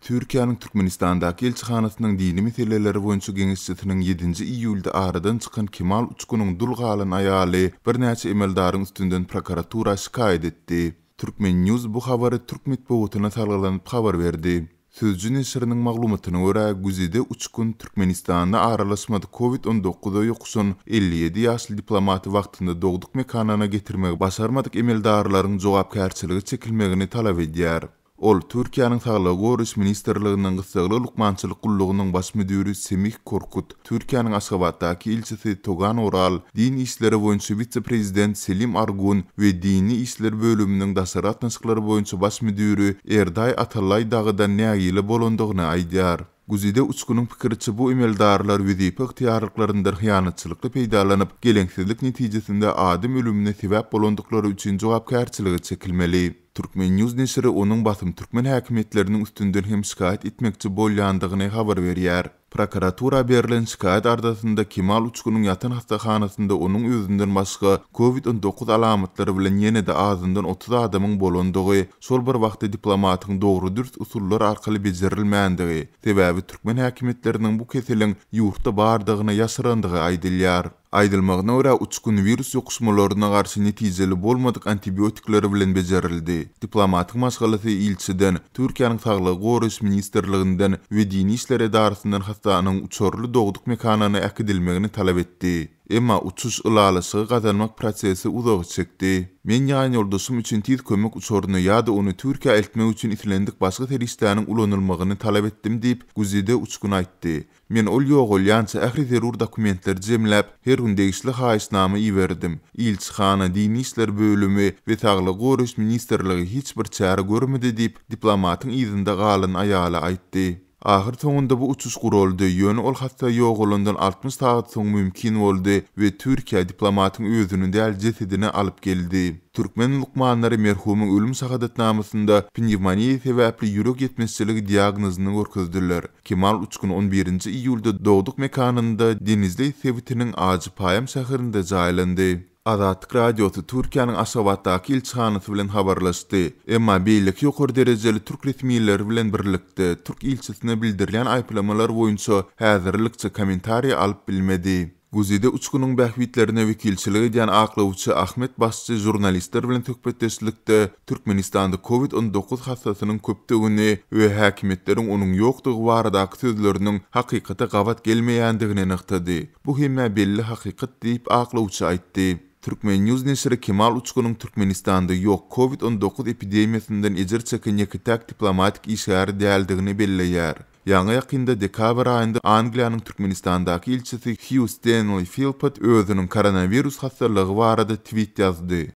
Türkiýäniň Türkmenistandaky ilçihanasynyň dini meseleler boýunça geňeşçisiniň ýedinji iýulda aradan çykan Kemal Uçkunyň dul galan aýaly birnäçe emeldaryň üstünden prokuratura şikaýat etdi. Turkmen. News bu habary türk metbugatyna salgylanyp habar berdi. Sözcü neşiriniň maglumatyna görä, Güzide Uçkun Türkmenistanda aralaşmadyk Covid 19-a ýokuşan 57 ýaşly diplomaty wagtynda dogduk mekanyna getirmegi başarmadyk emeldarlaryň jogapkärçilige çekilmegini talap edýär. Ol Türkiýäniň Saglygy goraýyş ministrliginiň gyssagly lukmançylyk gullugynyň baş müdiri Semih Korkut, Türkiýäniň Aşgabatdaky ilçisi Togan Oral, din işleri boýunça wise-prezident Selim Argun we dini işler bölüminiň daşary gatnaşyklar boýunça baş müdiri Erdaý Atalaý dagydan nägile bolandygyny aýdýar. Güzide Uçkunyň pikiriçe bu emeldarlar wezipe ygtyýarlyklaryndan hyýanatçylykly peýdalanyp, geleňsizlik netijesinde adam ölümine sebäp bolandyklary üçin jogapkärçilige çekilmeli. Turkmen. News neşiri onuň basym türkmen häkimiýetleriniň üstünden hem şikaýat etmekçi bolýandygyny habar berýär. Prokuratura berlen şikaýat arzasynda Kemal Uçgunyň ýatan hassahanasynda onuň özünden başga Covid 19 alamatlary bilen ýene-de azyndan 30 adamyň bolandygy, şol bir wagtda diplomatyň dogry-dürs usullar arkaly bejerilmändigi, sebäbi türkmen häkimiýetleriniň bu keseliň ýurtda bardygyny ýaşyrandygy aýdylýar. Aýdylmagyna görä, uçgun wirus ýokuşmalaryna garşy netijeli bolmadyk antibiotikler bilen bejerildi. Diplomatyň maşgalasy ilçiden, Türkiýäniň Saglygy goraýyş ministrliginden we Dini işler edarasyndan hassanyň uçarly dogduk mekanyna äkidilmegini talap etdi. Emma uçuş ylalaşygy gazanmak prosesi uzaga çekdi. Men ýanýoldaşym üçin tiz kömek uçaryny ýa-da ony Türkiýä eltmek üçin islendik başga serişdäniň ulanylmagyny talap etdim diýip, Güzide Uçgun aýtdy. Men ol ýogalýança ähli zerur dokumentleri jemläp, her gün degişli haýyşnama iberdim. Ilçihana, Dini işler bölümi we Saglygy goraýyş ministrligi hiç bir çäre görmedi diýip, diplomatyň yzynda galan aýaly aýtdy. Ahyrsoňunda bu uçuş guraldy, ýöne ol hassa ýogalandan 60 sagat soň mümkin boldy we Türkiýä diplomatyň özüni däl jesedini alyp geldi. Türkmen lukmanlary merhumyň ölüm şahadatnamasynda pnewmoniýa sebäpli ýürek ýetmezçiligi diagnozyny görkezdiler. Kemal Uçgun on birinji iýulda dogduk mekanynda Denizli sebitiniň Ajypaýam şäherinde jaýlandy. Azatlyk Radiosy Türkiýäniň Aşgabatdaky ilçihanasy bilen habarlaşdy. Emma beýleki ýokary derejeli türk resmileri bilen birlikde, türk ilçisine bildirilýän aýyplamalar boýunça häzirlikçe kommentariý alyp bilmedi. Güzide Uçgunyň bähbitlerine wekilçilik edýän aklawçy Ahmet Başçy žurnalistler bilen söhbetdeşlikde Türkmenistanda Covid 19 hassasynyň köpdügini we häkimiýetleriň onuň ýokdugy baradaky sözleriniň hakykata gabat gelmeýändigini nygtady. Bu hemmä belli hakykat diýip, aklawçy aýtdy. Turkmen. News neşiri Kemal Uçgunyň Türkmenistanda ýok Covid 19 epidemiýasyndan ejir çeken ýeke-täk diplomatik işgäri däldigini belleýär. Ýaňy-ýakynda dekabr aýynda Angliýanyň Türkmenistandaky ilçisi Hýu Stenli Filpot özüniň koronawirus hassalygy barada twit ýazdy.